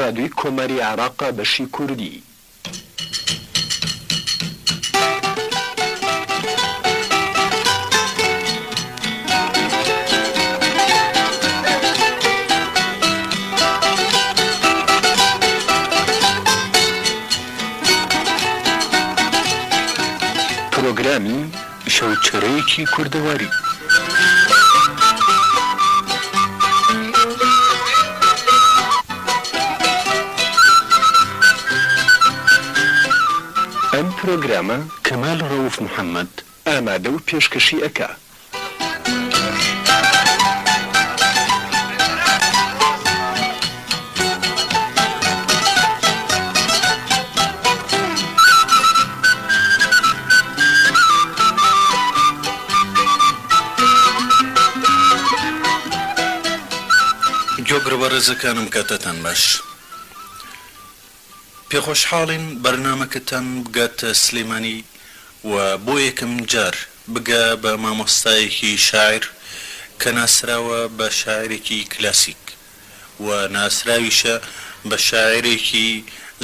ڕادیۆی کۆماری عێراق بەشی کوردی. پرۆگرامی شەوچەرەیەکی کوردەواری. ئەم پرۆگرامە کەمال ڕەوف محەمەد ئامادە و پێشکەشی ئەکا. گوێگرە بەڕێزەکانم کاتتان باش. پێخۆشحاڵین بەرنامەکەتان بگاتە سلێمانی و بۆ یەکەم جار بگا بە مامۆستایەکی شاعیر کە ناسراوە بە شاعیرێکی کلاسیک و ناسراویشە بە شاعیرێکی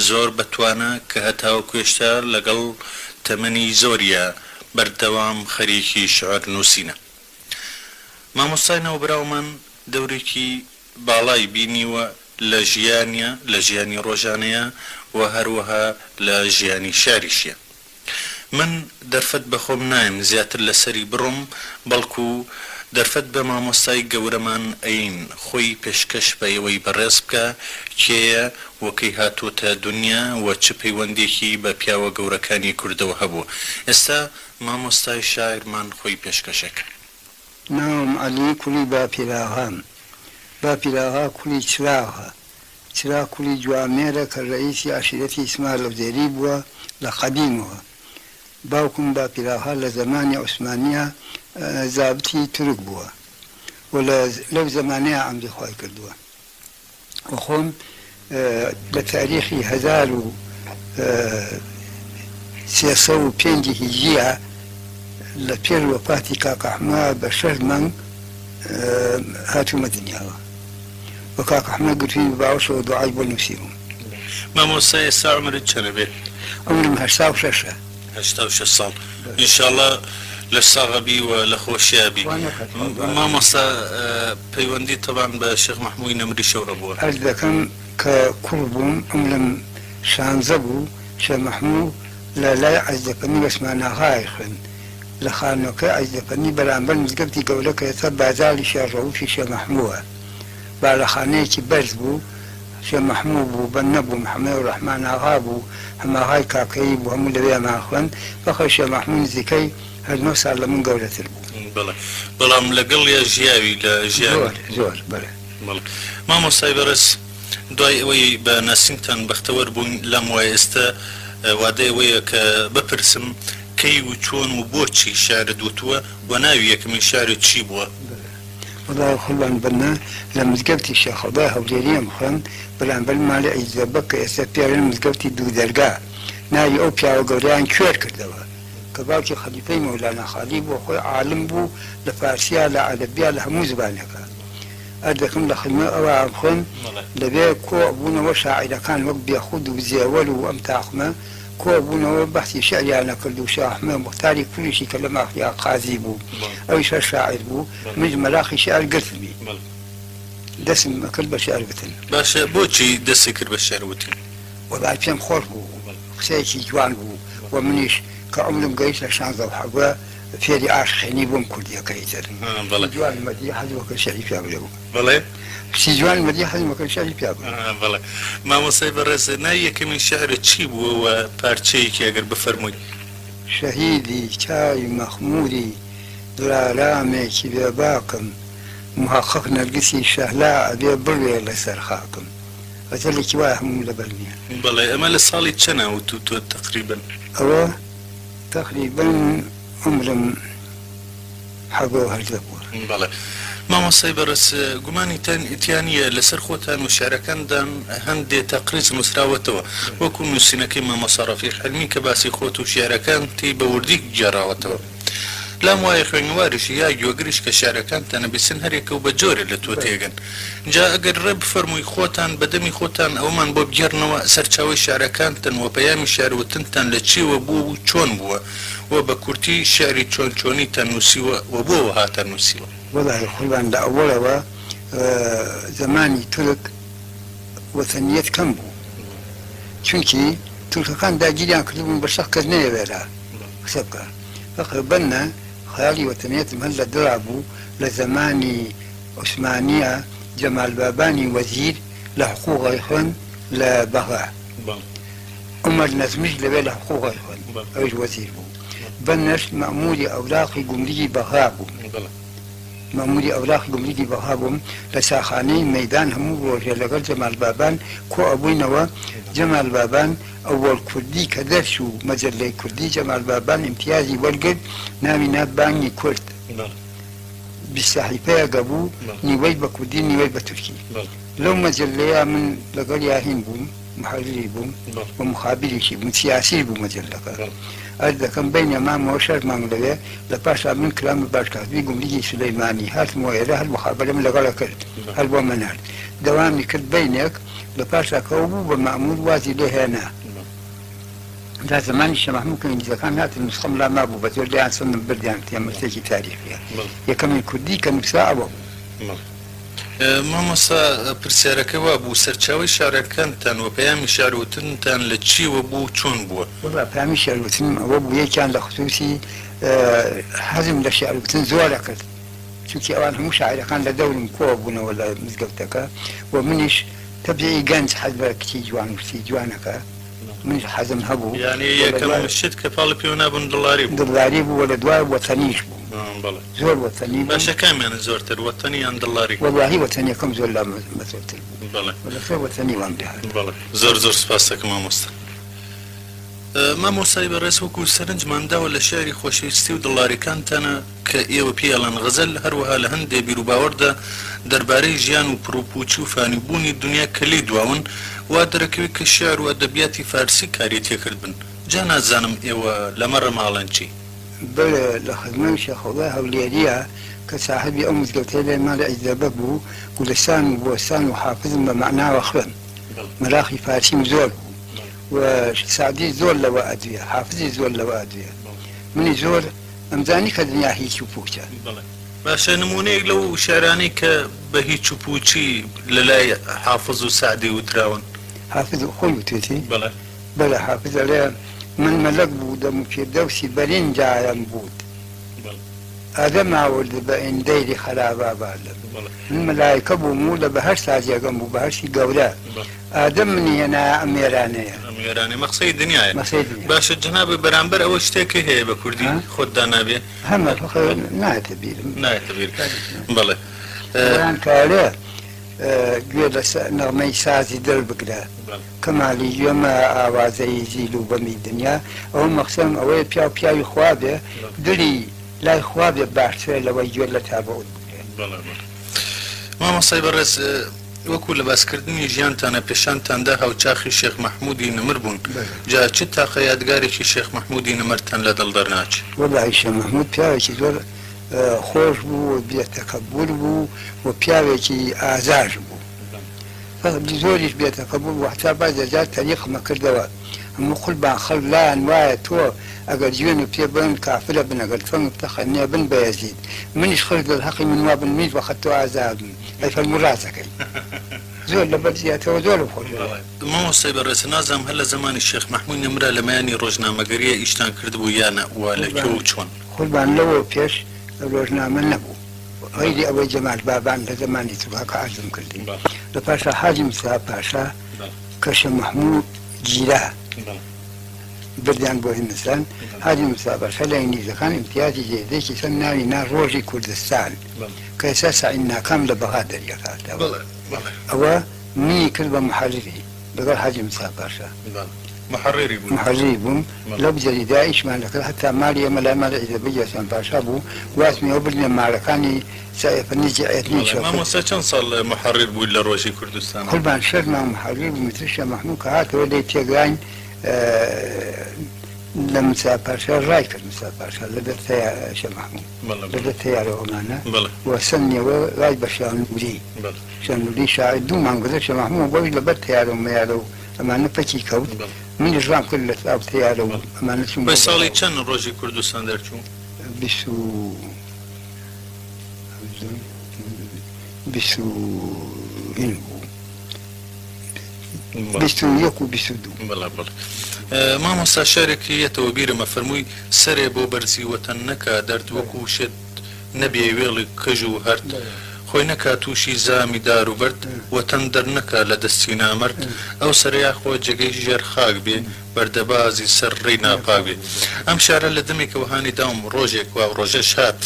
زۆر بە توانا کە هەتاوەکو ئێشتا لەگەڵ تەمەنی زۆریا بەردەوام خەریکی شیعر نووسینە. مامۆستای ناوبراومان دەورێکی باڵای بینیوە لە ژیانیا، لە ژیانی ڕۆژانەیا و هەروەها لە ژیانی شیعریشیا. من دەرفەت بە خۆم نایم زیاتر لەسەری بڕۆم بەڵکو دەرفەت بە مامۆستای گەورەمان ئەین خۆی پێشکەش بە ئێوەی بەڕێز بکا کێیە و کەی هاتۆتە دونیا و چ پەیوەندێکی بە پیاوە گەورەکانی کوردەوە هەبووە ئێستا مامۆستای شاعیرمان خۆی پێشکەش ئەکا. ناوم عەلی کوڕی باپیراغام. باپیراغا کوڕی چراغە. چراغ کوڕی جوامێرە کە ڕەئیسی عەشیرەتی ئیسماعیلەوزێری بووە لە قەدیمەوە. باوکم باپیراغا لە زەمانی عوسمانییە زابتی تورک بووە و لە لەو زەمانەیا عەمری خوای کردووە. و خۆم لە تاریخی 1305 هیجریە لە پێش وەفاتی کاک ئەحمە بە شەش مانگ هاتوومە دنیاوە و کاک ئەحمە گرتووی بە باوەشەوە دوعای بۆ نووسیوم. مامۆستا ئێستا عومرت چەنە بێت؟ عومرم 86ە. 86 ساڵ ئینشاڵا لەش ساغ ئەبی و لە خۆشیا بی. خوا نەکات خوا دوعا. مامۆستا پەیوەندیت تەبعەن بە شێخ مەحمووی نەمریشەوە هەبووە؟ عەرز دەکەم کە کوڕ بووم عومرم شانزە بوو شێخ مەحموو لە لای عەزیزەفەندی وەسماناغا ئەیخوێند لە خانووەکەی عەزیزەفەندی بەرامبەر مزگەفتی گەورە کە ئێستا بازاڕی شێخ ڕەووفی شێخ مەحمووە باڵەخانەیەکی بەرز بوو شێخ مەحموو بوو بەننە بوو محەمەد ڕەحمان ئاغا بوو هەماغای کاکەیی بوو هەموو لەوێمان خوێند فەخر شێخ مەحموو نزیکەی هەر نۆ ساڵ لە من گەورەتر بوو. بەڵێ بەڵام لەگەڵیا ژیاوی لە ژیانی. زۆر زۆر بەڵێ. بەڵێ مامۆستای بەڕێز دوای ئەوەی بە ناسینتان بەختەوەر بووین لام وایە ئێستا وادەی ئەوەیە کە بپرسم کەی و چۆن و بۆچی شیعرت وتووە و ناوی یەکەمین شیعرت چی بووە؟ بەڵێ وەڵا قوربان بەننا لە مزگەفتی شێخ عەبدوڵای هەولێریم خوێند بەرامبەر ماڵی عیززەبەگ کە ئێستا پێی ئەڵێن مزگەفتی دوو دەرگا ناوی ئەو پیاوە گەورەیان کوێر کردەوە کە باوکی خەلیفەی مەولانا خالی بوو خۆی عالم بوو لە فارسیا لە عەرەبیا لە هەموو زبانێکا ئەردەکەم لە خزمەت ئەوان خوێند لەوێ کۆ بوونەوە شاعیرەکان وەک بێخود و زێوەر و ئەم تاقمە کۆ بوونەوە بەحسی شیعریان ئەکرد و شێخ ئەحمەد موختاری کوڕیشی کە لە ماخیا قازی بوو ئەویش هەر شاعیر بوو منیش مەراقی شیعر گرتمی دەسم ئەکرد بە شیعر وتن. باشە بۆچی دەستت کرد بە شیعر وتن؟ وەڵای پێم خۆش بوو قسەیەکی جوان بوو و منیش کە عومرم گەیشتە شانزە و حەڤە فێری عاشقێنی بووم کوردیەکەی تر جوان مەدی حەزم ئەکرد شیعری پیا بڵێم. بەڵێ. کچی جوان مەدی حەزم ئەکرد شیعری پیا بڵێم. بەڵێ مامۆستای بەڕێز ناوی یەکەمین شیعرت چی بووە و پارچەیەکی ئەگەر بفەرمووی؟ شەهیدی چاوی مەخمووری دڵارامێکی بێباکم موحەقەق نەرگسی شەهلا ئەبێ بڕوێ لەسەر خاکم غەزەلێکی وایە هەمووم لەبەر نییە. بەڵێ ئەمە لە ساڵی چەنا وتووتە تەقریبەن؟ ئەوە تەقریبەن عومرم 17 و 18 بووە. بەڵێ مامۆستای بەڕێز گومانی تیا نییە لەسەر خۆتان و شیعرەکاندان هەندێ تەقریز نووسراوەتەوە وەکو نووسینەکەی مامۆستا ڕەفیق حیلمی کە باسی خۆت و شیعرەکانتی بە وردی گێڕاوەتەوە. لام وایە خوێنەواریش یا گوێگریش کە شیعرەکانتان ئەبیسن هەریەکە و بە جۆرێ لە تۆ تێگەن. جا ئەگەر ڕێ بفەرمووی خۆتان بە دەمی خۆتان ئەوەمان بۆ بگێڕنەوە سەرچاوەی شیعرەکانتان و پەیامی شیعر وتنتان لە چیەوە بووە و چۆن بووە و بە کورتی شیعری چۆن چۆنیتان نووسیوە و بۆ وەهاتان نووسیوە؟ وەڵاهی قوربان لە ئەوەڵەوە زەمانی تورک وەتەنیەت کەم بوو چونکی تورکەکان داگیریان کردبوون بە شەق کەس نەیەوێرا قسە بکا فەقێ بەننا خەیاڵی وەتەنیەتم هەر لە دڵا بوو لە زەمانی عوسمانیە جەمال بابانی وەزیر لە حقوق ئەیخوێند لە بەغا عومەر نەزمیش لەوێ لە حقوق ئەیخوێند ئەویش وەزیر بوو بەننەش مەئموری ئەوراقی گومرگی بەغا بوو مەئموری ئەوراقی گومرگی بەغا بووم لە چاخانەی مەیدان هەموو ڕۆژێ لەگەڵ جەمال بابان کۆ ئەبووینەوە جەمال بابان ئەوەڵ کوردی کە دەرچوو مەجەلەی کوردی جەمال بابان ئیمتیازی وەرگرت ناوی نا بانگی کورد. 20 سەحیفەیەک ئەبوو نیوەی بە کوردی نیوەی بە تورکی لەو مەجەلەیە من لەگەڵ یاهین بووم محەریری بووم و مخابریشی بووم سیاسیش بوو مەجەلەکە ئەرز دەکەم بەینە مامەوە شەش مانگ لەوێ لە پاشا من کرام بە باشکاتبی گومرگی سولەیمانی هاتمەوە ئێرە هەر مخابەرەم لەگەڵە کرد هەر بۆ مەنارد دەوامی کرد بەینێک لە پاشا کە ئەو بوو بە مەئموور وازی لێ هێنا. جا زەمانی شێخ مەحموود کە ئینگلیزەکان هاتن نوسخەم لا مابوو بە زۆر لێیان سەندم بردیان کتێب نووسێکی تاریخیە یەکەمین کوردی کە نووسرا ئەوە بوو. بەڵێ مامۆستا پرسیارەکە وا بوو سەرچاوەی شعرەکانتان و پەیامی شعر وتنتان لە چیەوە بوو و چۆن بووە؟ وەڵا پەیامی شعر وتنم ئەوە بوو یەکیان لە خسووسی حەزم لە شعر وتن زۆر ئەکرد چونکی ئەوان هەموو شاعیرەکان لە دەورم کۆ بوونەوە لە مزگەوتەکە و منیش تەبیعی گەنج حەز بە کچی جوان و شتی جوان ئەکا منیش حەزم هەبوو یانی یەکەم شت کە پاڵی پێوە نابوون دڵداری بوو؟ دڵداری بوو و لە دوای وەتەنیش بووم زۆر وەتەنی بووم. باشە کامیانت زۆرتر وەتەنی یان دڵداری؟ وەڵاهی وەتەنیەکەم زۆر لا مەزۆرتر بوو. بەڵێ. لەسەر وەتەنی وام لێهات. بەڵێ زۆر زۆر سوپاست دەکەم مامۆستا. مامۆستای بەڕێز وەکو سەرنجمان داوە لە شیعری خۆشەویستی و دڵداریکانتانە کە ئێوە پێی ئەڵێن غەزەل، هەروەها لە هەندێ بیروباوەڕدا دەربارەی ژیان و پڕوپووچی و فانیبوونی دونیا کە لێی دواون، وا دەرەکەوێ کە شیعر و ئەدەبیاتی فارسی کاری تێکردبن. جا نازانم ئێوە لەمە رەمە ئەڵێن چی؟ بەڵێ لە خزمەت شێخەوڵای هەولێرییە کە ساحێبی ئەو مزگەوتەی لای ماڵی عیززەبەگ بوو، گولستان و بۆستان و حافزم بە مەعناوە خوێند. مەراقی فارسیم زۆر بوو و سەعدی زۆر لەوە ئەدوێ، حافزیش زۆر لەوە ئەدوێ. منیش زۆر ئەمزانی کە دنیا هیچ و پووچە. بەڵێ. باشە نموونەیەک لەو شیعرانەی کە بە هیچ و پووچی لە لای حافز و سەعدی وتراون؟ حافز خۆی وتوێتی؟ بەڵێ. بەڵێ حافز ئەڵێ، من مەلەک بوودەم و فیردەوسی بەرین جایم بوود. بەڵێ. ئادەم ئاورد بە ئین دەیری خەرابابادم. بەڵێ. من مەلایکە بووم و لە بەهەشتا جێگەم بوو، بەهەشتی گەورە. بەڵێ. ئادەم منی هێنایە ئەم وێرانەیە. ئەم وێرانەیە مەخسەی دنیایە. مەخسەی دنیا. باشە جەنابت بەرامبەر ئەوە شتێکە هەیە بە کوردی خۆت دانابێ؟ هەمە خۆ نایەتە بیرم. نایەتە بیر. بەڵێ. ئەوەیان کە ئەڵێ گوێ لە نەغمەی سازی دڵ بگرە. کەمالی گوێ مە ئاوازەی زیل و بەمی دنیا. ئەوە مەخسەم ئەوەیە پیاو پیاوی خوا بێ دڵی لای خوا بێ باشترە لەوەی گوێ لە تابعوت بگرێ. بەڵێ بەڵێ. مامۆستای بەڕێز وەکو لە باسکردنی ژیانتانە پێشانتاندا هاوچاخی شێخ مەحمودی نەمر بوون، جا چ تاقە یادگارێکی شێخ مەحمودی نەمرتان لە دڵ دەرناچێ؟ وەڵاهی شێخ مەحمود پیاوێکی زۆر خۆش بوو و بێ تەکەبور بوو و پیاوێکی ئازاش بوو زۆریش بێ تەکەبور بوو هەتا بەعزێ جار تەریقم ئەکردەوە هەموو قوربان خەڵک لایان وایە تۆ ئەگەر جوێن و پێ بڵێن کافرە بن ئەگەر تفەنگ بتەقێننێ بن بەیەزید منیش خەڵک دڵ هەقی من وابن منیش بە خەت تۆ ئازابم ئەی فەرموو ڕاست ئەکەی زۆر لەبەر زیاتەوە زۆرم خۆش دەوێ. مامۆستای بەڕێز نازانم هەر لە زەمانی شێخ مەحموود نەمرا لە مەیانی ڕۆژنامەگەرییە ئیشتان کردبوو یا نە و لە کوێ و چۆن؟ قوربان لەوەو پێش ڕۆژنامە نەبوو غەیری ئەوەی جەمال بابان لە زەمانی تورکا کە عەرزم کردی لە پاشا حاجی مستەفا پاشا کە شێخ مەحموود گیرا بردیان بۆ هیندستان، حاجی مستەفا پاشا لە ئینگلیزەکان ئیمتیازی جەریدەیەکی سەند ناوی نا ڕۆژی کوردستان کە ئێستا سەعید ناکام لە بەغا دەریەکاتەوە ئەوە منی کرد بە موحەریری لەگەڵ حاجی مستەفا پاشا موحەریری بووم لەو جەریدە ئیشمان دەکرد هەتا ماڵی ئێمە لای ماڵی عیزەت بەگی عوسمان پاشا بوو گواستمیەوە بردمیە ماڵەکانی سەعیفەنی جعێتنی شەکر. مامۆستا چەند ساڵ موحەریر بوویت لە ڕۆژی کوردستان؟ قوربان شەش مانگ موحەریر بووم ئیتر شێخ مەحموود کە هاتەوە لێی تێگاین. لە مستەفا پاشا ڕای کرد مستەفا پاشا لە دەر تەیا شێخ مەحموود لە دەر تەیارەوە ئەمانە و سەنیەوە ڕای بە شانووری شانووری شاعیر دوو مانگ گوزەشت شێخ مەحموود بۆیش لە بەر تەیارە و مەیارە و ئەمانە پەکی کەوت منیش ڕام کرد لە ئاو تەیارە و ئەمانە چووم بۆ بەی ساڵی چەند ڕۆژی کوردستان دەرچوو؟ 22 هین بوو. 21 و 22. بەڵێ بەڵێ مامۆستا شعرێکی یەتەوە بیرم ئەفەرمووی سەرێ بۆ بەرزی وەتەن نەکا دەرد وەکوو شێت نەبێ وێڵی کەژ و هەرد خۆی نەکا تووشی زامی دار و بەرد وەتەن دەرنەکا لە دەستی نامەرد ئەو سەرە یاخوا جێگەی ژێر خاک بێ بەردەبازی سەر ڕێی ناپاک بێ. ئەم شعرە لە دەمێکەوە هانی داوم ڕۆژێک وا ڕۆژەش هات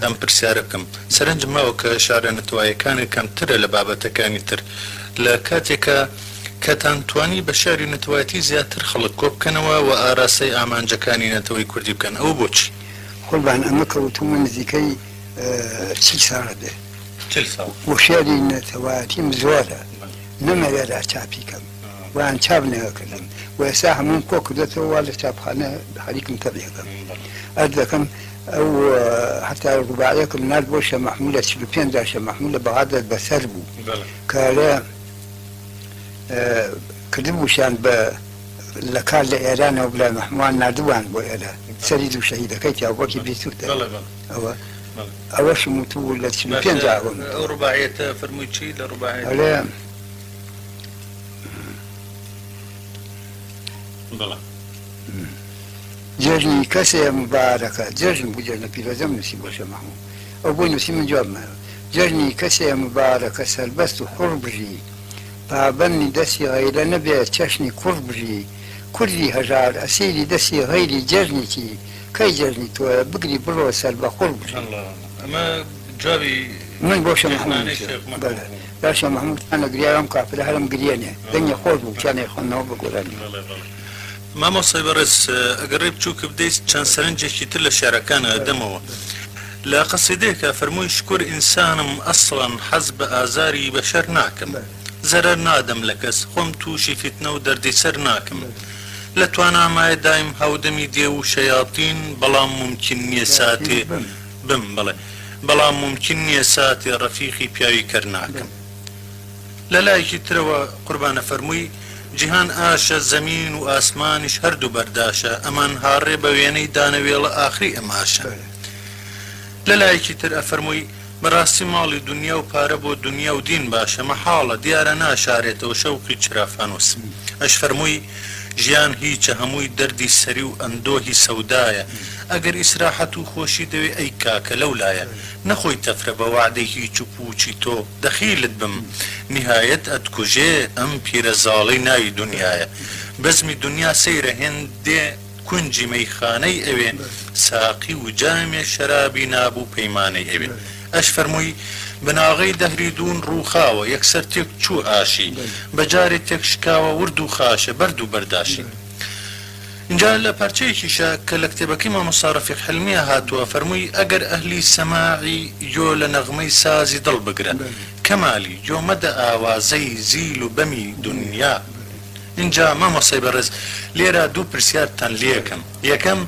ئەم پرسیارە بکەم. سەرنجم ماوە کە شعرە نەتەواییەکانت کەمترە لە بابەتەکانی تر. لە کاتێکا کەتان توانی بە شعری نەتەوایەتی زیاتر خەڵک کۆ بکەنەوە و ئاراستەی ئامانجەکانی نەتەوەی کوردی بکەن. ئەوە بۆچی؟ قوربان ئەمە کە وتومە نزیکەی 40 ساڵە بێ. 40 ساڵ. و شعری نەتەوایەتیم زۆرە. نەمەوێرا چاپی کەم. وایان چاپ نەکردم و ئێستا هەمووم کۆ کردۆتەوە وا لە چاپخانە خەریکم تەبعی ئەکەم ئەرز دەکەم ئەو هەتا ڕوباعیەکم نارد بۆ شێخ مەحموود لە 45 دا شێخ مەحموود لە بەغا دەست بەسەر بوو کە لە کردبووشیان بە لە کار لە ئێرانەوە برای مەحمووان ناردبووان بۆ ئێرە سەری دوو شەهیدەکەی تیا وەکی بیستووتە ئەوە ئەوەشم وتبوو لە 45 دا ئەوەم ئەو ڕوباعیەتە فەرمووی چی لە ڕوباعیەتە؟ ئەڵێ جەژنی کەسێ مبارەکە جەژن بوو جەژنە پیرۆزەم نووسی بۆ شێخ مەحموود ئەو بۆی نووسی من جواب مایەوە جەژنی کەسێ مبارەکە سەربەست و حوڕ بژی پابەندی دەستی غەیرە نەبێ چەشنی کوڕ بژی کوردی هەژار ئەسیری دەستی غەیری جەژنی چی کەی جەژنی تۆیە بگری بڕۆ سەربەخوڕ بژی. ئەمە جوابی من بۆ شێخ مەحموود نووسیوە بەڵێ. یا شێخ مەحموود کچانە گریاوە ئەم کافرە هەرم گریەنێ دەنگی خۆش بوو کچانەی خوێندنەوە بە گۆرانی. بەڵێ بەڵێ مامۆستای بەڕێز ئەگەر ڕێی بچووکە بدەیت چەند سەرنجێکی تر لە شیعرەکانە ئەدەمەوە لە قەسیدەیەکا فەرمووی شکور ئینسانم ئەسڵەن حەز بە ئازاری بەشەر ناکەم زەرەر نادەم لە کەس خۆم تووشی فیتنە و دەردی سەر ناکەم لە توانامایە دایم هاودەمی دێو و شەیاتین بەڵام مومکین نییە ساتێ بم بەڵێ بەڵام مومکین نییە ساتێ ڕەفیقی پیاوی کەر ناکەم. لە لایەکی ترەوە قوربانە فەرمووی، جیهان ئاشە، زەمین و ئاسمانیش هەردوو بەرداشە، ئەمان هاڕێ بە وێنەی دانەوێڵە ئاخری ئەم ئاشە. لە لایەکی تر ئەفەرمووی، بەڕاستی ماڵی دونیا و پارە بۆ دونیا و دین باشە، مەحاڵە، دیارە ناشارێتەوە شەوقی چرا فانوس. ئەشفەرمووی، ژیان هیچە هەمووی دەردی سەری و ئەندۆهی سەودایە، ئەگەر ئیسراحەت و خۆشی دەوێ ئەی کاکە لەو لایە، نەخۆی تەفرە بە وەعدەی هیچ و پووچی تۆ دەخیلت بم، نیهایەت ئەتکوژێ ئەم پیرە زاڵەی ناوی دونیایە. بەزمی دونیا سەیرە هێندێ کونجی مەیخانەی ئەوێ، ساقی و جامێ شەرابی نابوو پەیمانەی ئەوێ. ئەش فەرمووی، بناغەی دەهری دوون ڕووخاوە، یەکسەر تێک چوو ئاشی، بە جارێ تێک شکاوە ورد و خاشە، بەرد و بەرداشی. ئینجا لە پارچەیەکیشا کە لە کتێبەکەی مامۆستا ڕەفیق حیلمییا هاتووە، فەرمووی، ئەگەر ئەهلی سەماعی گۆ لە نەغمەی سازی دڵ بگرە، کەمالی گۆ مەدە ئاوازەی زیل و بەمی دونیا. ئینجا مامۆستای بەڕێز لێرە دوو پرسیارتان لێکەم، یەکەم،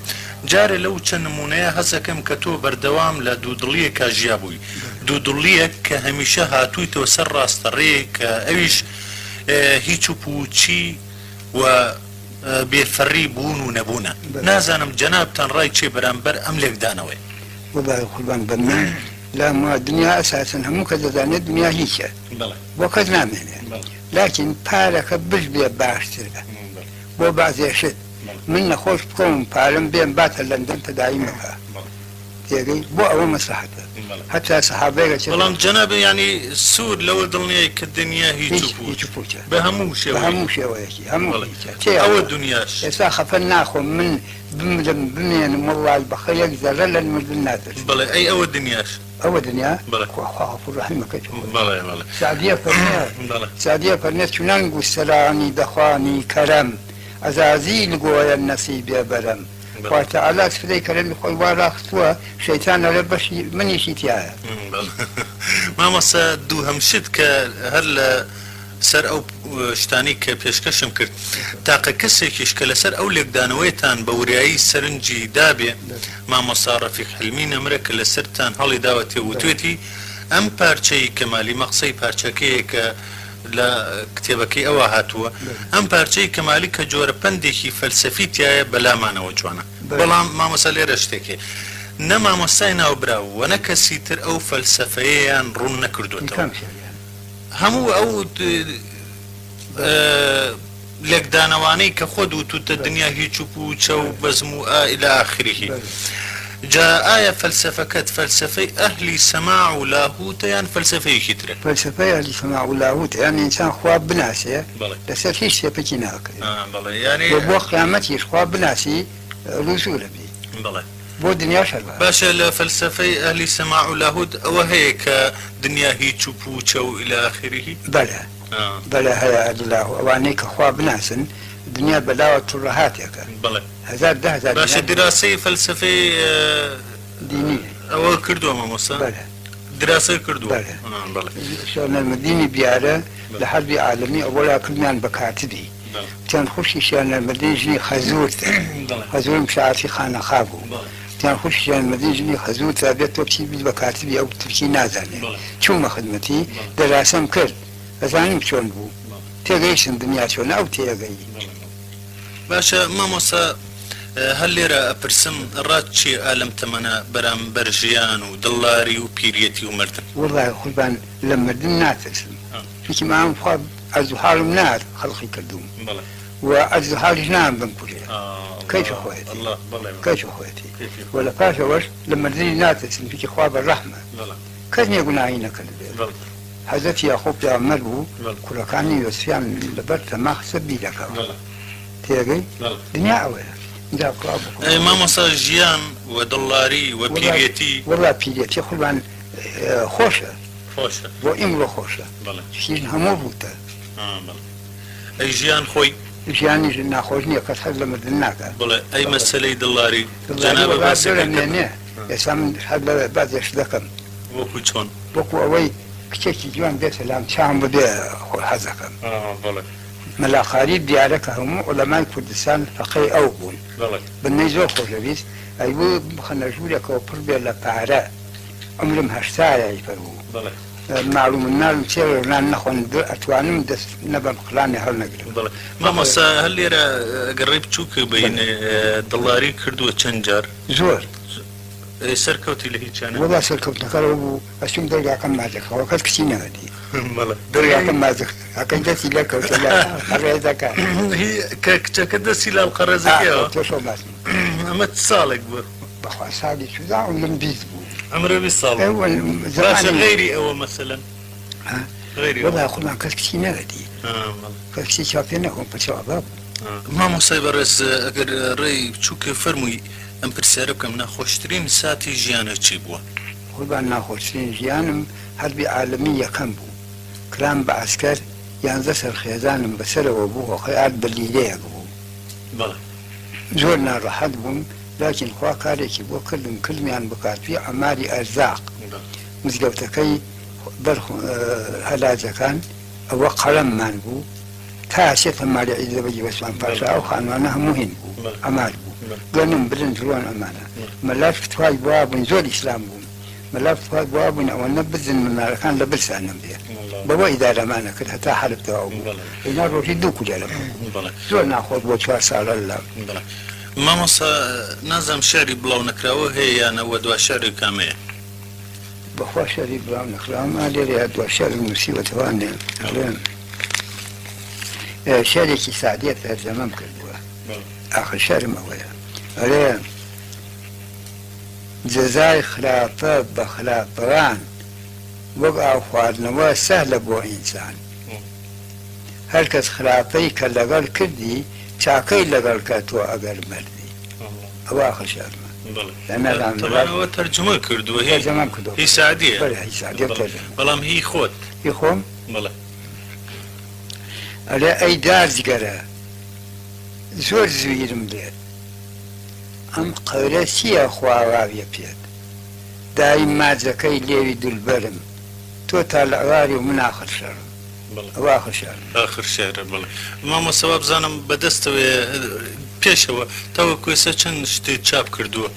جارێ لەو چەند نموونەیە هەست ئەکەم کە تۆ بەردەوام لە دوودڵییەکا ژیابووی، دوودڵییەک کە هەمیشە هاتوویتەوە سەر ڕاستەڕێ کە ئەویش هیچ و پووچی و بێ فەڕی بوون و نەبوونە. نازانم جەنابتان ڕای چیە بەرامبەر ئەم لێکدانەوەیە؟ وەڵاهی قوربان بم من لام وا دنیا ئەساسەن هەموو کەس دەزانێت دنیا هیچە بۆ کەس نامێنێ لاکین پارەکە بش بێ باشترە بۆ بەعزێ شت من نەخۆش بکەوم پارەم بێم باتە لەندەن تەداویم بکا تێگەی بۆ ئەوە مەسلەحەتە هەتا سەحابەیەک ئەچێتە بەڵام جەنابی یانی سوور لەوە دڵنیای کە دنیا هیچ و پووچ هیچ و پووچە بە هەموو بە شێوەیەکی هەموو شێوەیەکی هەموو بەڵێ هیچە تێیەوە ئەوە دنیاش. ئێستا خەفەت ناخۆم من بمرم بمێنم وەڵڵاهی بە خە یەک زەرە لە مردن ناترسم. بەڵێ ئەی ئەوە دنیاش. ئەوە دنیا بەڵێ. خوا خوا غەفور ڕەحیمە کەی خۆی. بەڵێ بەڵێ. سەعدیە فەرمێ بەڵێ. سەعدیە فەرمێ چونان گوستەرانی دەخوانی کەرەم عەزازیل گۆیە نەسیبێ بەرەم خوا تەعالا سفرەی کەرەمی خۆی وا ڕاخستووە شەیتان ئەڵێ بەشی منیشی تیایە. بەڵێ مامۆستا دووهەم شت کە هەر لە سەر ئەو. شتانەی کە پێشکەشم کرد، تاقە کەسێکیش کە لەسەر ئەو لێکدانەوەیەتان بە وریایی سەرنجی دابێ، مامۆستا ڕەفیق حیلمی نەمرە کە لەسەرتان هەڵیداوەتێ و وتوێتی ئەم پارچەی کەمالی مەقسەی پارچەکەیە کە لە کتێبەکەی ئەوا هاتووە، ئەم پارچەی کەمالی کە جۆرە پەندێکی فەلسەفی تیایە بەلامانەوە جوانە. بەڵام مامۆستا لێرە شتێک هەیە نە مامۆستای ناوبراو و نە کەسی تر ئەو فەلسەفەیەیان ڕوون نەکردۆتەوە. هەموو ئەو لێکدانەوانەی کە خۆت وتوتە دنیا هیچ و پوچە و بەزم و ئا الی آخره. جا ئایا فەلسەفەکەت فەلسەفەی ئەهلی سەماع و لاهوتە یان فەلسەفەیەکی ترە؟ فەلسەفەی ئەهلی سەماع و لاهوتە یانی ئینسان خوا بناسێ لەسەر هیچ شتێ پەکی ناکەوێ و بۆ قیامەتیش خوا بناسی ڕوو زوورە بی بۆ دنیاش هەر وا. باشە لە فەلسەفەی ئەهلی سەماع و لاهوت ئەوە هەیە کە دنیا هیچ و پوچە و الی آخره؟ بەلێ بەلێ هەیە ئەهلی لاهوت ئەوانەی کە خوا بناسن دنیا بەلاوە تڕەهاتێکە. هەزار 10,000 باشە دینار دیراسەی فەلسەفەی دینی ئەوە کردووە مامۆستا؟ بەلێ. دیراسەی کردووە؟ بەلێ. بەڵێ. شێخ نەرمەدینی بیارە لە حەربی عالەمی ئەوەلا کردمیان بە کاتبی بەڵێ. وتیان خوشکی شێخ نەرمەدین ژنی خەزوورتە بەڵێ. خەزوورم شاعرتی خانەقا بوو بەڵێ. وتیان خوشکی شێخ نەرمەدین ژنی خەزوورتە بێت تۆ بچی بیت بە کاتبی ئەو تورکی نازانێ بەڵێ. چوومە خدمەتی بەڵێ. دەراسەم کرد ئەزانم چۆن بوو بەڵێ. تێگەیشتم دنیا چۆنە ئەو تێگەیی. بەڵێ بەڵێ. باشە مامۆستا هەر لێرە ئەپرسم ڕات چیە ئا لەم تەمەنە بەرامبەر ژیان و دڵداری و پیریەتی و مردن؟ وەڵای قوربان لە مردن ناترسم چونکی مام خوا عەرز و حاڵم نات خەڵقی کردووم و عەرز و حاڵیش نام بمکوژێ کەیفی خۆیەتی کەیفی خۆیەتی و لە پاش ئەوەش لە مردنیش ناترسم چونکی خوا بە ڕەحمە کەس نیە گوناهی نەکردبێ حەزرەتی یاقوب پێغەمبەر بوو کوڕەکانی یۆسفیان لەبەر تەما خستە بیرەکەوە تێگەی دنیا ئەوەیە جا خوا بخوا. ئەی مامۆستا ژیان و دڵداری و پیرێتی. وەڵا پیرێتی قوربان خۆشە خۆشە بۆ ئیمڕۆ خۆشە بەڵێ شیرین هەموو ڕووتە. بەڵێ ئەی ژیان خۆی؟ ژیانیش ناخۆش نییە کەس حەز لە مردن ناکا. بەڵێ ئەی مەسەلەی دڵداری دڵداری جەنابت وەڵا باسەکەی زۆرە کرد. مێنێ ئێستا من حەز لە بەعزێ شت دەکەم. وەکوو چۆن؟ وەکوو ئەوەی کچێکی جوان بێتە لام چاوم ببێ خۆ حەزەکەم. بەڵێ. مەلا قاری دیارە کە هەموو عولەمای کوردستان فەقێی ئەو بوون. بەڵێ. بنەی زۆر خۆشەویست ئەیبوو بخەنە ژوورێکەوە پڕ بێ لە پارە. عومرم هەشتایە ی فەرموو. بەڵێ. ماڵ و مناڵم سێ ڕۆژ نان نەخۆن ئەتوانم دەست نەبەم قڵانێ هەڵنەگرم. بەڵێ. مامۆستا هەر لێرە ئەگەر ڕێی بچووک بین دڵداری کردووە چەند جار؟ زۆر. ئەی سەرکەوتی لە هیچیانە؟ وەڵا سەرکەوتنەکە ئەوە بوو ئەچووم دەرگاکەم ماچ دەکردەوە کەس کچی نەئەدی. بەڵێ. دەرگاکەم ماچ دەکرد ئەکەی دەستی لێ کەوتە لە ڕێزەکە. هی کە کچەکە دەستی لە ئەڵقەڕێزەکەیەوە؟ ئا کەوتە شەو ماچم کرد. ئەمە چ ساڵێک بوو؟ بەخوا ساڵی چوزا عومرم 20 بوو. عومرە 20 ساڵ بوو. باشە غەیری ئەوە مەسەلەن؟ غەیری ئەوە. وەڵا خۆمان کەس کچی نەئەدی. کەس کچی چاو پێ نەکەوم پرچەوە باب. مامۆستای بەڕێز ئەگەر ڕێی بچووکێ فەرمووی ئەم پرسیارە بکەم ناخۆشترین ساتی ژیانت چی بووە؟ قوربان ناخۆشترین ژیانم حەربی عالەمی یەکەم بوو کرام بە عەسکەر یانزە سەر خێزانم بەسەرەوە بوو هۆقەی ئارد بە لیرەیەک بوو. بەڵێ. زۆر ناڕەحەت بووم لاکین خوا کارێکی بۆ کردم کردمیان بە کاتبی عەماری ئەرزاق مزگەوتەکەی بەر هەلاجەکان ئەوە قەڵەممان بوو تا ئەچێتە ماڵی عیزەبەگی وەسمان پاشا ئەو خانوانە هەموو هین بوو عەمار بوو گەنم برنج ڕۆن ئەمانە مەلاش فتوای بوابووین زۆر ئیسلام بووم مەلا فتوای بوابووین ئەوەنە بزن منارەکان لە برسا نەمرێ بەوە ئیدارەمان ئەکرد هەتا حەرب تەواو بوو ئینا ڕۆژی دوو کولێرە بوو زۆر ناخۆش بووە چوار ساڵە لە. بەڵێ مامۆستا نازانم شعری بڵاو نەکراوە هەیە یان نە وە دوا شعری کامەیە؟ بەخوا شعری بڵاو نەکراوەم ئا لێرەیا دوا شعرم نووسیوەتەوانێ ئەڵێم شعرێکی سەعدیە تەرجەمەم کردووە ئاخر شعرم ئەوەیە ئەڵێ جەزای خراپە بە خراپەوان وەک ئاو خواردنەوە سەهلە بۆ ئینسان هەر کەس خراپەی کە لەگەڵ کردی چاکەی لەگەڵ کە تۆ ئەگەر مردی ئەوە ئاخر شعرمە تەبعەن ئەوە تەرجومە کردووە هی تەرجەمەم کردووە هی سەعدیە بەڵێ هی سەعدیە تەرجەمە بەڵام هی خۆت هی خۆم بەڵێ ئەڵێ ئەی دار جگەرە زۆر زویرم لێت ئەم قەورە چییە خوا واویە پێت دایم ماجەکەی لێوی دولبەرم تۆ تالعواری و من ئاخر شەڕم. ئەوە ئاخر شعرم. ئاخر شعرە بەڵێ. مامۆستا وابزانم بەدەستەوەیە پێشەوە تاوەکو ئێستا چەند شتت چاپ کردووە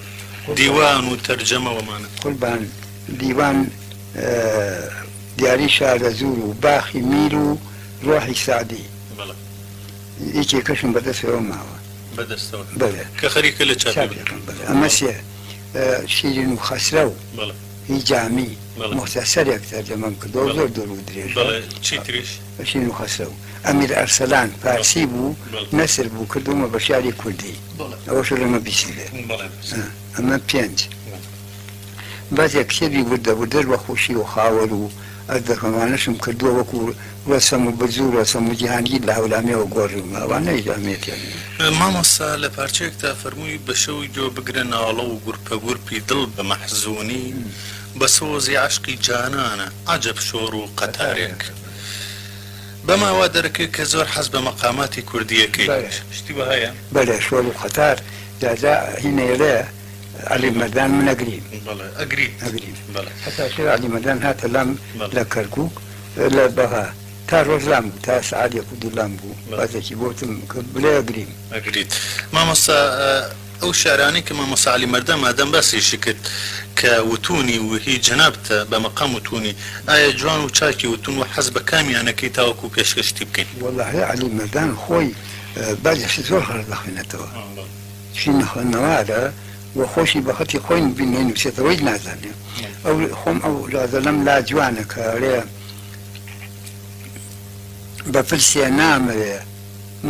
دیوان و تەرجەمە وەمانە؟ قوربان دیوان دیاری شارەزوور و باخی میر و ڕۆحی سەعدی. بەڵێ. یەکێکەشم بەدەستەوە ماوە. بەدەستەوە. بەڵێ. کە خەریکە لە چاپی چاپی ئەکەم بەڵێ. ئەمە سێ شیرین و خەسرەو. بەڵێ. هی جامی. بەڵێ. موختەسەرێک تەرجەمەم کردووە بەڵێ. زۆر دوور و درێژە. بەڵێ چی تریش؟ شیرین و خەسرەو. ئەمیر ئەرسەلان فارسی بوو بەڵێ. نەسر بوو کردوومە بە شیعری کوردی. بەڵێ. ئەوەش لەمە بیستبێ. بەڵێ بیستم. ئەمە پێنج. بەزێ کتێبی وردە وردەش بە خوشی و خاوەر و ئەردەکەوانەشم کردووە وەکوو ڕەسەم و برز و ڕەسەم و جیهانگیر لە هەورامییەوە گۆڕیومە ئەوانەیش ئەهمیەتیان نییە. مامۆستا لە پارچەیەکدا فەرمووی بە شەو گوێ بگرە ناڵە و گورپە گورپی دڵ بە مەحزوونی بە سۆزی عەشقی جانانە عەجەب شۆڕ و قەتارێک. بەمە وا دەرەکەوێ کە زۆر حەز بە مەقاماتی کوردی ئەکەی. شتی وەهایە؟ بەلێ شۆڕ و قەتار جا جا هینەیەڵێ عەلی مەردان من ئەگریم. بەڵێ ئەگریت. ئەگریم. بەڵێ. هەتا شێخ عەلی مەردان هاتە لام بەڵێ. لە کەرکووک لە بەغا تا ڕۆژ لام بوو تا سەعات یەک و دوو لام بوو بەڵێ. بازێکی بۆ وتم کە بلێ ئەگریم. ئەگریت. مامۆستا ئەو شعرانەی کە مامۆستا عەلی مەردان مادام باسیشی کرد کە وتوونی و هی جەنابتە بە مەقام وتوونی ئایا جوان و چاکی وتوون و حەز بە کامیان ئەکەی تاوەکوو پێشکەشتی بکەین؟ وەڵاهی عەلی مەردان خۆی بازێ شت زۆر غەڵەت دەخوێنێتەوە. چی نەخوێندەوارە و خۆشی بە خەتی خۆی نەینوسێتەوە هیچ نازانێ ئەو خۆم ئەو غەزەلەم لا جوانە کە ئەڵێ بە پرسێ نامەوێ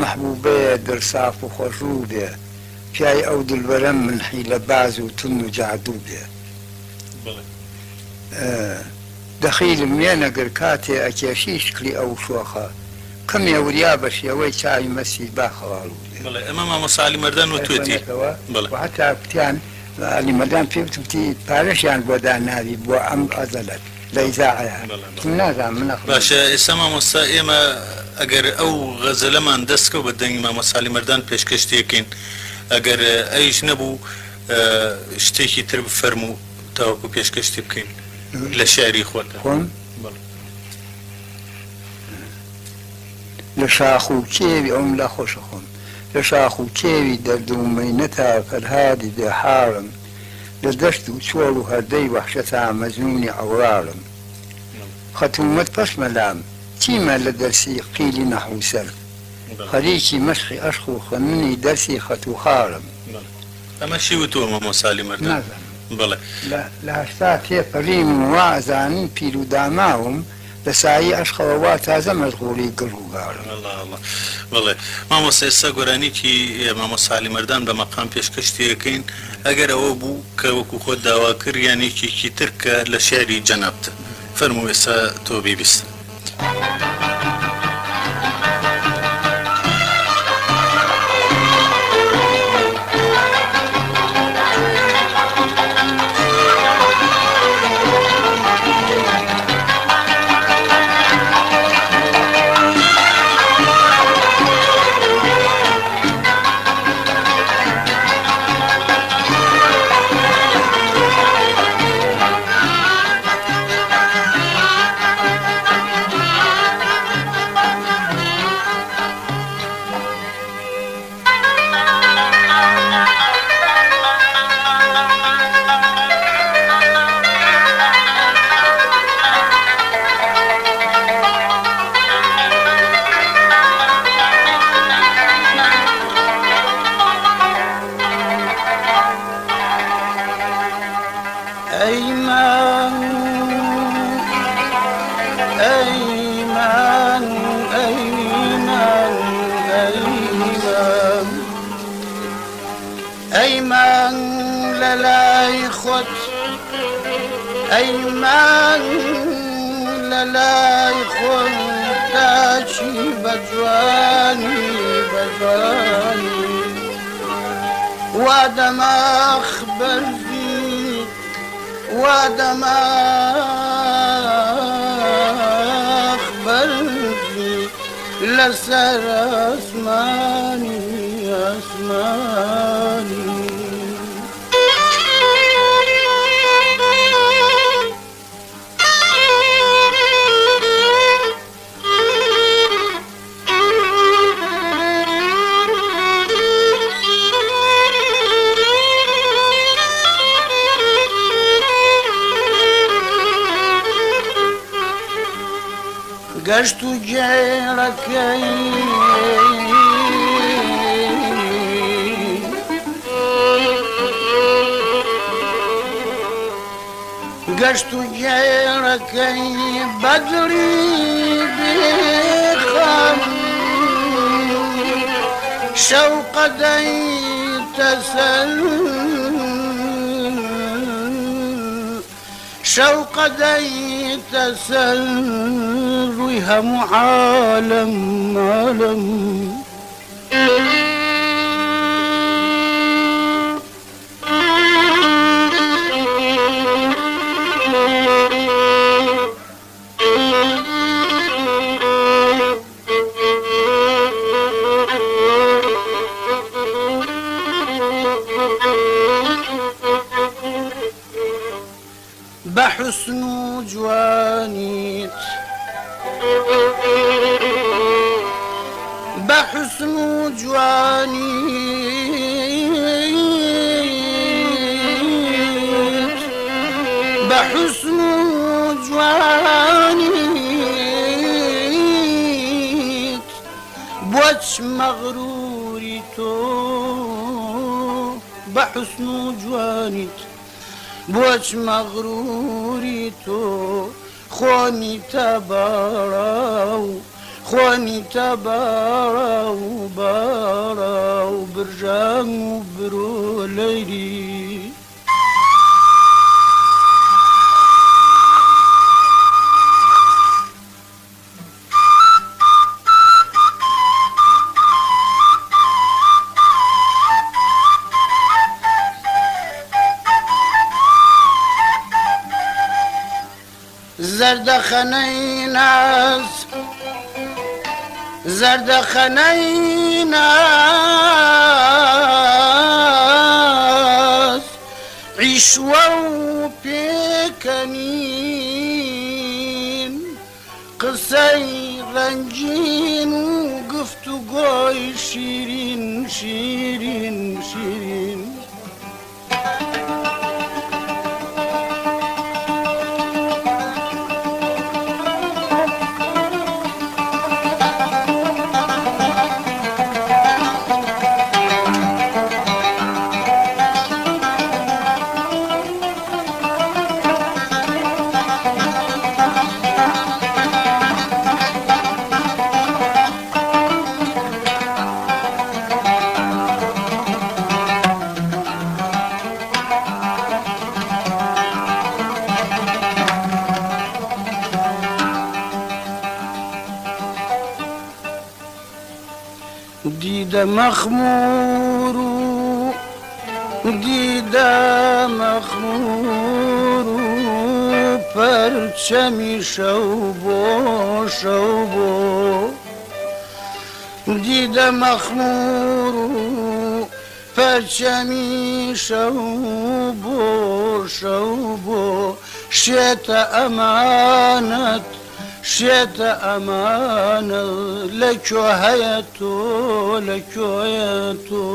مەحبوبەیە دڵ ساف و خۆشڕوو بێ پیای ئەو دلبەرەم من حیلە باز و تون و جادوو بێ دەخیلم وێنەگر کاتێ ئەکێشی شکلی ئەو شۆخە کەمێ وریا بە شێوەی چاوی مەستی با خەواڵوو بێ. بەڵێ ئەمە مامۆستا عەلی مەردان وتوێتی. ئەیخوێنێتەوە بەڵێ. و هەتا کوتیان عەلی مەردان پێی وتم وتی پارەشیان بۆ داناوی بۆ ئەم غەزەلەت لە ئیزاعەیا بەڵێ بەڵێ. وتم نازانم من نەخوێندوومە. باشە ئێستا مامۆستا ئێمە ئەگەر ئەو غەزەلەمان دەست کەوت بە دەنگی مامۆستا عەلی مەردان پێشکەشتی ئەکەین ئەگەر ئەویش نەبوو شتێکی تر بفەرموو تاوەکو پێشکەشتی بکەین لە شیعری خۆتە. خۆم؟ بەڵێ. لە شاخ و کێوی ئەوم لا خۆشە خۆم لە شاخ و کێوی دەرد و مەینەتا فەرهادی بێ حاڵم لە دەشت و چۆڵ و هەردەی وەحشەتا مەجنوونی عەوراڵم خەتوومەت پەشمە لام چیمە لە دەرسی قیلی نەحو و سەرف خەریکی مەشقی ئەشق و خوێندنی دەرسی خەت و خاڵم. ئەمە چی وتووە مامۆستا عەلی مەردان؟ نازانم. بەڵێ. لە 80 تێپەریم و وا ئەزانن پیر و داماوم لە سایەی عەشقەوە وا تازە مەشغوڵی گڕ و گاڕم. ئەڵا ئەڵا بەڵێ مامۆستا ئێستا گۆرانیکی مامۆستا عەلی مەردان بە مەقام پێشکەشتی ئەکەین ئەگەر ئەوە بوو کە وەکو خۆت داوا کرد یان یەکێکی تر کە لە شیعری جەنابتە فەرموو ئێستا تۆ بیبیستە. ئەی مانگ لە لای خۆت ئەی مانگ لە لای خۆت داچی بە جوانی بە جوانی وا دەماخ بەرزی وا دەماخ بەرزی لەسەر ئاسمانی ئاسمانی. گەشت و گێڕەکەی گەشت و گێڕەکەی بەدڵی بێخەم شەوقەدەی تەسەر شەوقەدەیتە سەر ڕووی هەموو عالەم عالەم. بە حوسن و جوانیت بە حوسن و جوانیت بە حوسن و جوانیت بۆچ مەغروری تۆ بە حوسن و جوانیت بۆچ مەغروری تۆ خۆنیتە باڵاو خۆنیتە باڵاو باڵاو برژانگ و برۆ لەیلی. زەردەخەنەی ناز زەردەخەنەی ناز عیشوە و پێکەنین قسەی ڕەنگین و گفتوگۆی شیرین شیرین شیرین. دیدە مەخمور و دیدە مەخمور و پەرچەمی شەو بۆ شەو بۆ دیدە مەخمور و پەرچەمی شەو بۆ شەو بۆ شێتە ئەمانەت شێتە ئەمانە لە کوێ هەیە تۆ لە کوێیە تۆ.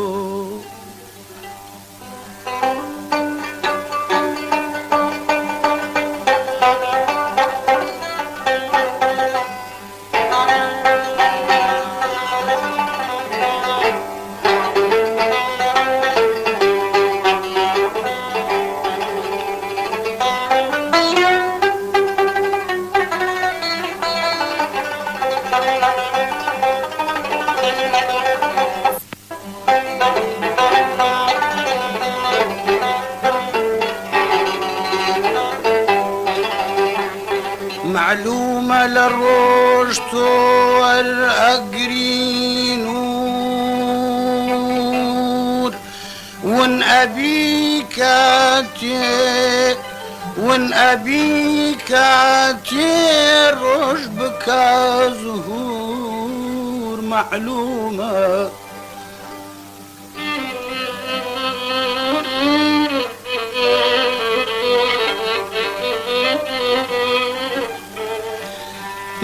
مەعلوومە لە ڕۆژ تۆ وەرئەگری نوور ون ئەبی کاتێ ون ئەبی کاتێ ڕۆژ بکا زهوور مەعلوومە.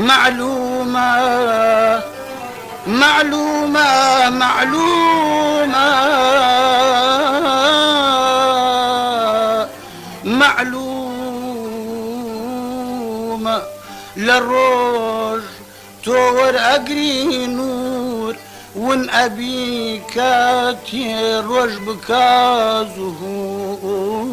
مەعلوومە مەعلوومە مەعلوومە مەعلوومە لە ڕۆژ. تۆ وەرئەگری نوور ون ئەبی کاتێ ڕۆژ بکا زهور.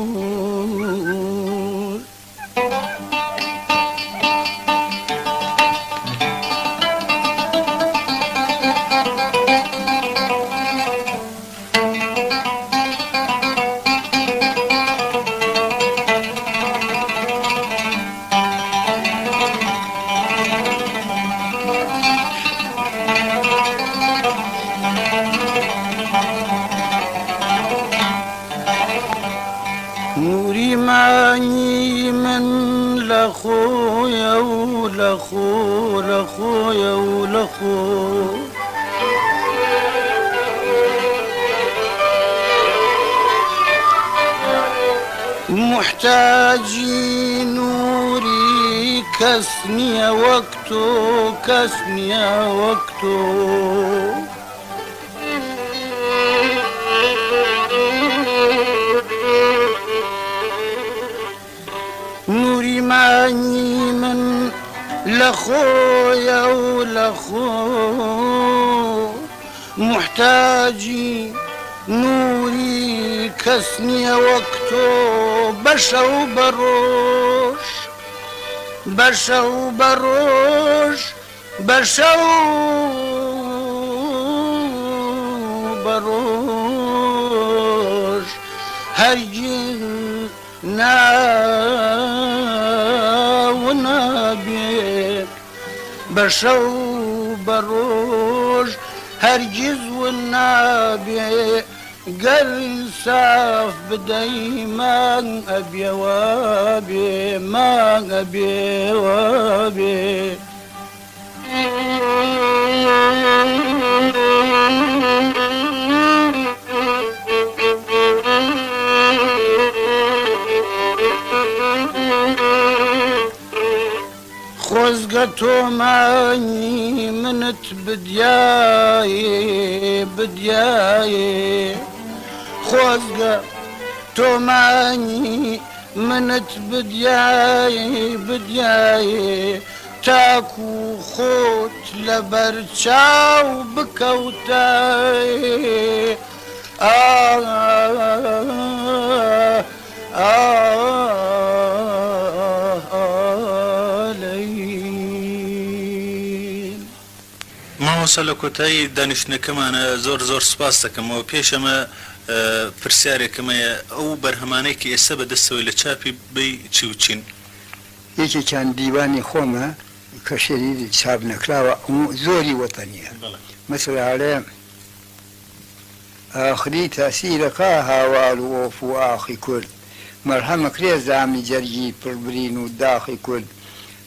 نوری مانگی من لە خۆیە و لە خۆ لە خۆیە و لە خۆ. موحتاجی نوری کەس نییە وەک تۆ کەس نییە وەک تۆ. نوری مانگی من لە خۆیە و لە خۆ موحتاجی نوری کەس نییە وەک تۆ بە شەو بە ڕۆژ بە شەو بە ڕۆژ بە شەو بە ڕۆژ هەرگیز ناو نابێ بە شەو بە ڕۆژ هەرگیز ون نابێ گەر ساف بدەی مانگ ئەبێ وابێ مانگ ئەبێ وابێ. خۆزگە تۆ مانگی منت بدیایێ بدیایێ خۆزگە تۆ مانگی منت بدیایێ بدیایێ تاکو خۆت لەبەر چاو بکەوتایێ ئاه مامۆستا لە کۆتایی دانیشتنەکەمانە زۆر زۆر سوپاست دەکەم و پێش ئەمە پرسیارێکم هەیە ئەو بەرهەمانەی کە ئێستا بە دەستەوەی لە چاپی بەی چی و چین؟ یەکێکیان دیوانی خۆمە کە شێری چاپ نەکراوە زۆری وەتەنیە مەسەلە ئەڵێ. ئاخری تەئسیرەکا هاوار و ئۆف و ئاخی کورد مەرهەمە کرێ زامی جەرگی پڕ برین و داخی کورد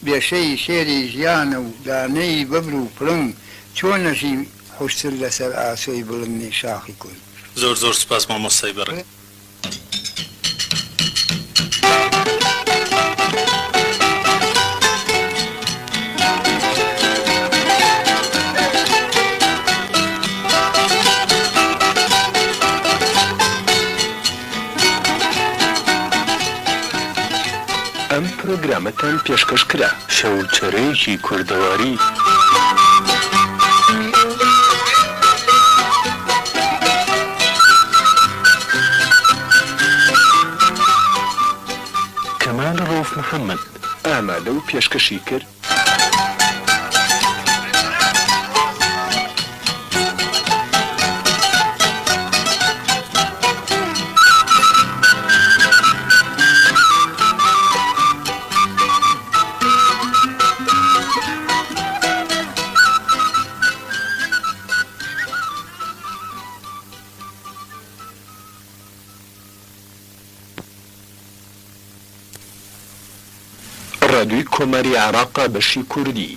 بێشەی شێری ژیانە و دانەی بەبر و پڵنگ چۆن نەژی حوشتر لەسەر ئاسۆی بڵندی شاخی کورد. زۆر زۆر سوپاس مامۆستای بەڕێز. ئەم پرۆگرامەتان پێشکەش کرا. شەوچەرەیەکی کوردەواری. کەمال ڕەوف محەمەد ئامادە و پێشکەشی کرد. ڕادیۆی کۆماری عێراق بەشی کوردی.